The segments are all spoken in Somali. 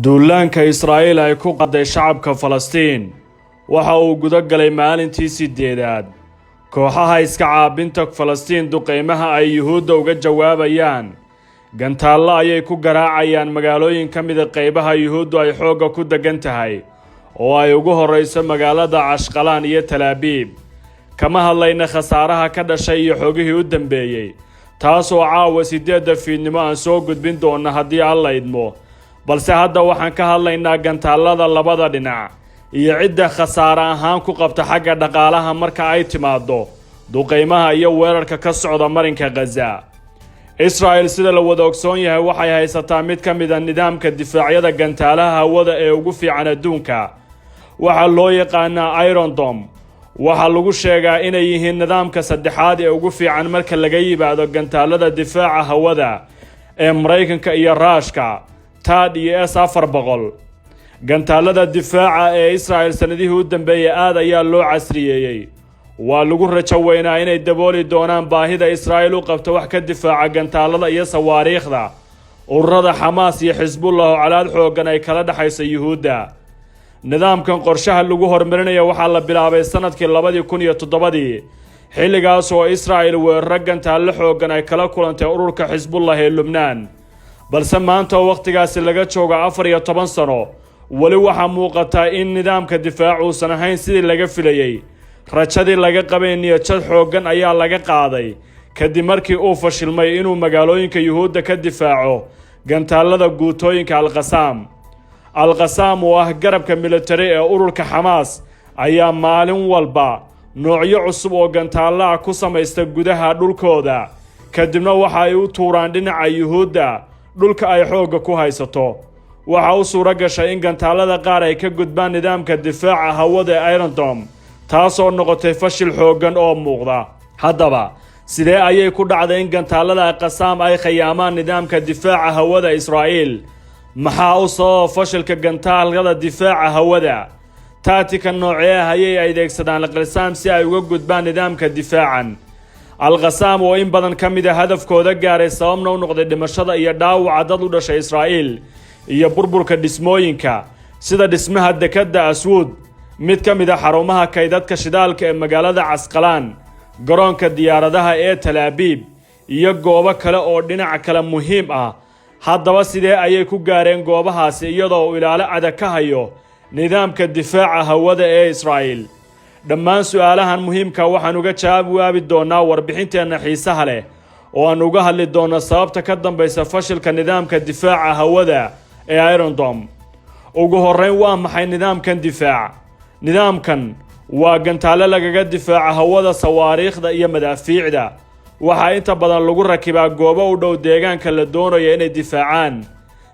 Duulaanka Israa'iil ay ku qaaday shacabka Falastiin waxa uu guda galay maalintii sideedaad. Kooxaha iska caabinta Falastiin duqeymaha ay Yuhuudda uga jawaabayaan gantaallo ayay ku garaacayaan magaalooyin ka mida qaybaha Yuhuuddu ay xoogga ku degan tahay, oo ay ugu horreyso magaalada Cashqalaan iyo Talaabiib. Kama hadlayna khasaaraha ka dhashay iyo xogihii u dambeeyey, taasoo caawa 8-da fiidnimo aan soo gudbin doona haddii Alla idmo. Balse hadda waxaan ka hadlaynaa gantaallada labada dhinac iyo cidda khasaare ahaan ku qabta xagga dhaqaalaha marka ay timaaddo duqeymaha iyo weerarka ka socda marinka Khaza. Israa'el, sida la wada ogsoon yahay, waxay haysataa mid ka mid a nidaamka difaacyada gantaalaha hawada ee ugu fiican adduunka. Waxaa loo yaqaanaa Iron Dome. Waxaa lagu sheegaa inay yihiin nidaamka saddexaad ee ugu fiican marka laga yimaado gantaalada difaaca hawada ee Maraykanka iyo Raashka, THAAD iyo S-400. Gantaalada difaaca ee Israa'el sanadihii u dambeeyey aad ayaa loo casriyeeyey. Waa lagu rajo weynaa inay dabooli doonaan baahida Israa'iil u qabto wax ka difaaca gantaalada iyo sawaariikhda ururada Xamaas iyo Xisbullah, oo colaad xooggan ay kala dhexayso Yuhuudda. Nidaamkan qorshaha lagu horumarinaya waxaa la bilaabay sanadkii 2007-dii, xilligaas oo Israa'il weeraro gantaallo xooggan ay kala kulantay ururka Xisbullah ee Lubnaan. Balse maanta oo wakhtigaasi laga joogo 14 sano, weli waxaa muuqataa in nidaamka difaac uusan ahayn sidii laga filayey. Rajadii laga qabay niyadjad xooggan ayaa laga qaaday kadib markii uu fashilmay inuu magaalooyinka Yuhuudda ka difaaco gantaallada guutooyinka Alqasaam. Alqasaam, oo ah garabka militari ee ururka Xamaas, ayaa maalin walba noocyo cusub oo gantaallo ah ku samaysta gudaha dhulkooda, kadibna waxa ay u tuuraan dhinaca Yuhuudda dhulka ay xoogga ku haysato. Waxaa u suuro gashay in gantaallada qaar ay ka gudbaan nidaamka difaaca hawada ee Iron Dome, taasoo noqotay fashil xooggan oo muuqda. Haddaba, sidee ayay ku dhacday in gantaallada Qasaam ay khiyaamaan nidaamka difaaca hawada Israa'iil? Maxaa u sababa fashilka gantaalada difaaca hawada? Taatika noocee ah ayay adeegsadaan Alqasaam si ay uga gudbaan nidaamka difaacan? Alqasaam oo in badan ka mid a hadafkooda gaaray, sababna u noqday dhimashada iyo dhaawaca dad u dhashay Israa'iil iyo burburka dhismooyinka, sida dhismaha dekadda Ashdod, mid ka mid a xarumaha kaydadka shidaalka ee magaalada Casqalaan, garoonka diyaaradaha ee Talaabiib iyo goobo kale oo dhinaca kale muhiim ah. Haddaba, sidee ayay ku gaareen goobahaasi iyadoo uu ilaalo adag ka hayo nidaamka difaaca hawada ee Israa'iil? Dhammaan su-aalahan muhiimka waxaan uga jawaabi doonaa warbixinteenna xiisaha leh, oo aan uga hadli doonno sababta ka dambaysa fashilka nidaamka difaaca hawada ee Iron Dome. Ugu horreyn, waa maxay nidaamkan difaac? Nidaamkan waa gantaallo lagaga difaaca hawada sawaariikhda iyo madaafiicda. Waxaa inta badan lagu rakibaa goobo u dhow deegaanka la doonayo inay difaacaan.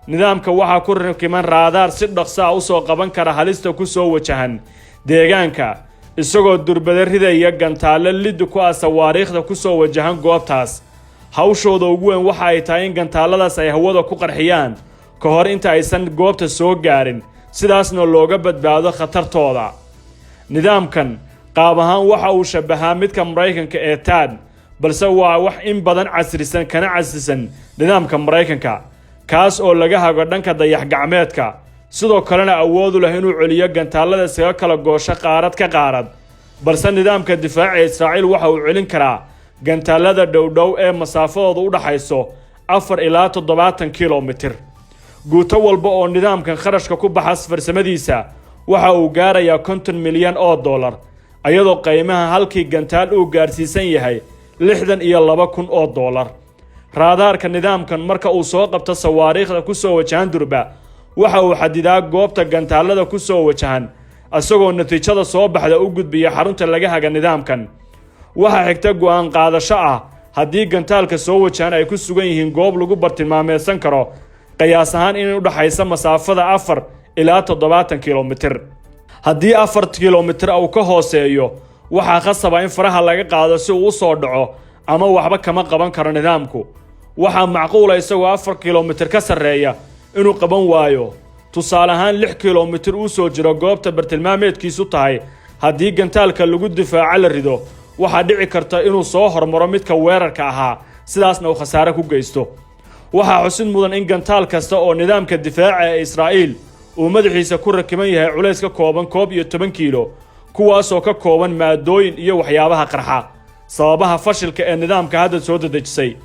Nidaamka waxaa ku rakiban raadaar si dhaqso ah usoo qaban kara halista ku soo wajahan deegaanka, isagoo durbada ridaya gantaallo lid ku ah sawaariikhda ku soo wajahan goobtaas. Hawshooda ugu weyn waxa ay tahay in gantaalladaas ay hawada ku qarxiyaan ka hor inta aysan goobta soo gaarin, sidaasna looga badbaado khatartooda. Nidaamkan qaab ahaan waxa uu shabahaa midka Maraykanka ee THAAD, balse waa wax in badan casrisan, kana casrisan nidaamka Maraykanka, kaas oo laga hago dhanka dayax gacmeedka, sidoo kalena awoodu leh inuu celiyo gantaallada isaga kala goosho qaarad ka qaarad. Balse nidaamka difaaca Israa'iil waxa uu celin karaa gantaallada dhowdhow ee masaafadooda u dhaxayso 4 ilaa 70 kilomitir. Guuto walba oo nidaamkan kharashka ku baxa farsamadiisa waxa uu gaarayaa $50 milyan, iyadoo qiimaha halkii gantaal uu gaarsiisan yahay $62,000. Raadaarka nidaamkan marka uu soo qabto sawaariikhda ku soo wajahan durba, waxa uu xadidaa goobta gantaallada ku soo wajahan, isagoo natiijada soo baxda u gudbiya xarunta laga haga nidaamkan. Waxaa xigta go'aan qaadasho ah haddii gantaalka soo wajahan ay ku sugan yihiin goob lagu bartilmaameedsan karo, qiyaas ahaan inay u dhaxaysa masaafada 4 ilaa 70 kilomitir. Haddii 4 kilomitir uu ka hooseeyo, waxaa khasaba in faraha laga qaado si uu u soo dhaco, ama waxba kama qaban karo nidaamku. Waxaa macquula isagoo 4 kilomitir ka sarreeya inuu qaban waayo. Tusaale ahaan, 6 kilomitir uu soo jiro goobta bartilmaameedkiisu tahay, haddii gantaalka lagu difaaco la rido, waxaa dhici karta inuu soo hormaro midka weerarka ahaa, sidaasna uu khasaare ku geysto. Waxaa xusid mudan in gantaal kasta oo nidaamka difaaca ee Israa'iil uu madaxiisa ku rakiban yahay culays ka kooban 11 kiilo, kuwaasoo ka kooban maadooyin iyo waxyaabaha qarxa. Sababaha fashilka ee nidaamka hadda soo dedejisay,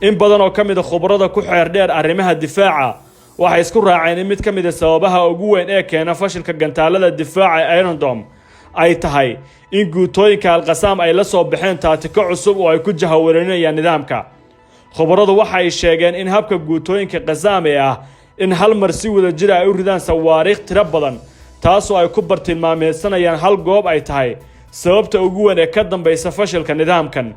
in badan oo ka mid ah khubarada ku xeel dheer arrimaha difaaca waxay isku raaceen in mid ka mid ah sababaha ugu weyn ee keena fashilka gantaalada difaaca ee Iron Dome ay tahay in guutooyinka Alqasaam ay la soo baxeen taatiko cusub oo ay ku jahawareerinayaan nidaamka. Khubaradu waxa ay sheegeen in habka guutooyinka Qasaam ee ah in hal mar si wada jira ay u ridaan sawaariikh tiro badan, taasoo ay ku bartilmaameedsanayaan hal goob, ay tahay sababta ugu weyn ee ka dambaysa fashilka nidaamkan.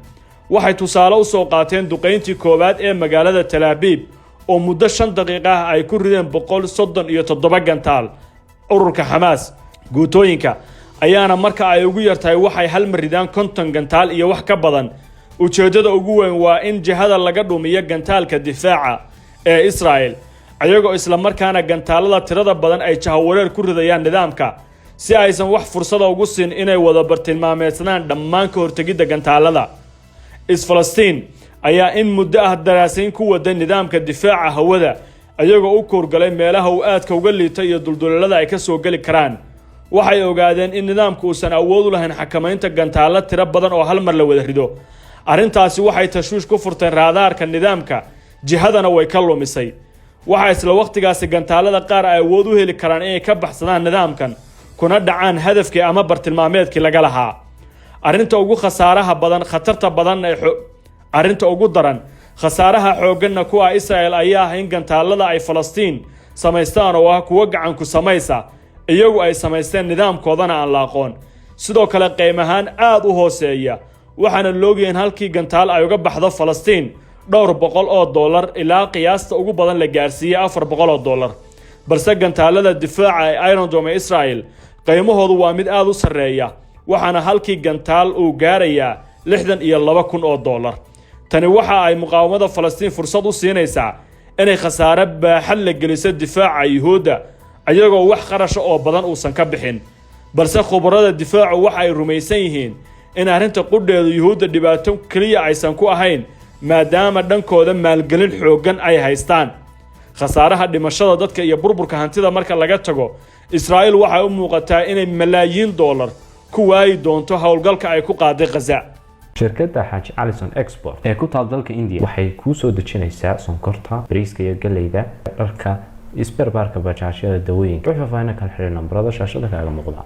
Waxay tusaale u soo qaateen duqayntii koowaad ee magaalada Talaabiib oo muddo 5 daqiiqa ah ay ku rideen 137 gantaal ururka Xamaas. Guutooyinka ayaana marka ay ugu yartahay waxay hal mar ridaan 50 gantaal iyo wax ka badan. Ujeeddada ugu weyn waa in jihada laga dhumiyo gantaalka difaaca ee Israa'el, ayagoo islamarkaana gantaalada tirada badan ay jahawareer ku ridayaan nidaamka, si aysan wax fursada ugu siin inay wada bartilmaameedsadaan dhammaan ka hortegidda gantaalada. Isfalastiin ayaa in muddo ah daraasayn ku waday nidaamka difaaca hawada, ayagoo u kuurgalay meelaha uu aadka uga liito iyo dulduleelada ay ka soo geli karaan. Waxay ogaadeen in nidaamku uusan awood u lahayn xakamaynta gantaallo tiro badan oo hal mar la wada rido. Arrintaasi waxay tashwiish ku furtay raadaarka nidaamka, jihadana way ka lumisay. Waxaa isla wakhtigaasi gantaalada qaar ay awood u heli karaan inay ka baxsadaan nidaamkan, kuna dhacaan hadafkii ama bartilmaameedkii laga lahaa. Arrinta ugu khasaaraha badan, khatarta badan ee arrinta ugu daran, khasaaraha xoogganna kuwa Israel ayaa ah in gantaalada ay Falastiin samaystaan oo ah kuwo gacanku samaysa, iyagu ay samaysteen, nidaamkoodana aan la aqoon, sidoo kale qiim ahaan aada u hooseeya. Waxaana loogaya in halkii gantaal ay uga baxdo Falastiin dhowr boqol oo dollar, ilaa qiyaasta ugu badan la gaarsiiyey $400, balse gantaalada difaaca ee Iron Dome ee Israel qiimahoodu waa mid aada u sarreeya, waxaana halkii gantaal uu gaarayaa $62,000. Tani waxa ay muqaawamada Falastiin fursad u siinaysaa inay khasaare baaxad la geliso difaaca Yuhuudda, ayagoo wax qarasha oo badan uusan ka bixin. Balse khubarada difaacu waxa ay rumaysan yihiin in arrinta qudheedu Yuhuudda dhibaato keliya aysan ku ahayn, maadaama dhankooda maalgelin xooggan ay haystaan. Khasaaraha dhimashada dadka iyo burburka hantida marka laga tago, Israa'iil waxay u muuqataa inay malaayiin dollar ku waayi doonto howlgalka ay ku qaaday Khaza. Shirkadda Xaaji Alison Export ee ku taal dalka India waxay kuu soo dejinaysaa sonkorta, bariiska iyo galleyda, dharka, spare part-ka bajaajyada, dawooyinka. Wixii faahfaahin kala xiriir nambarada shaashada kaaga muuqda.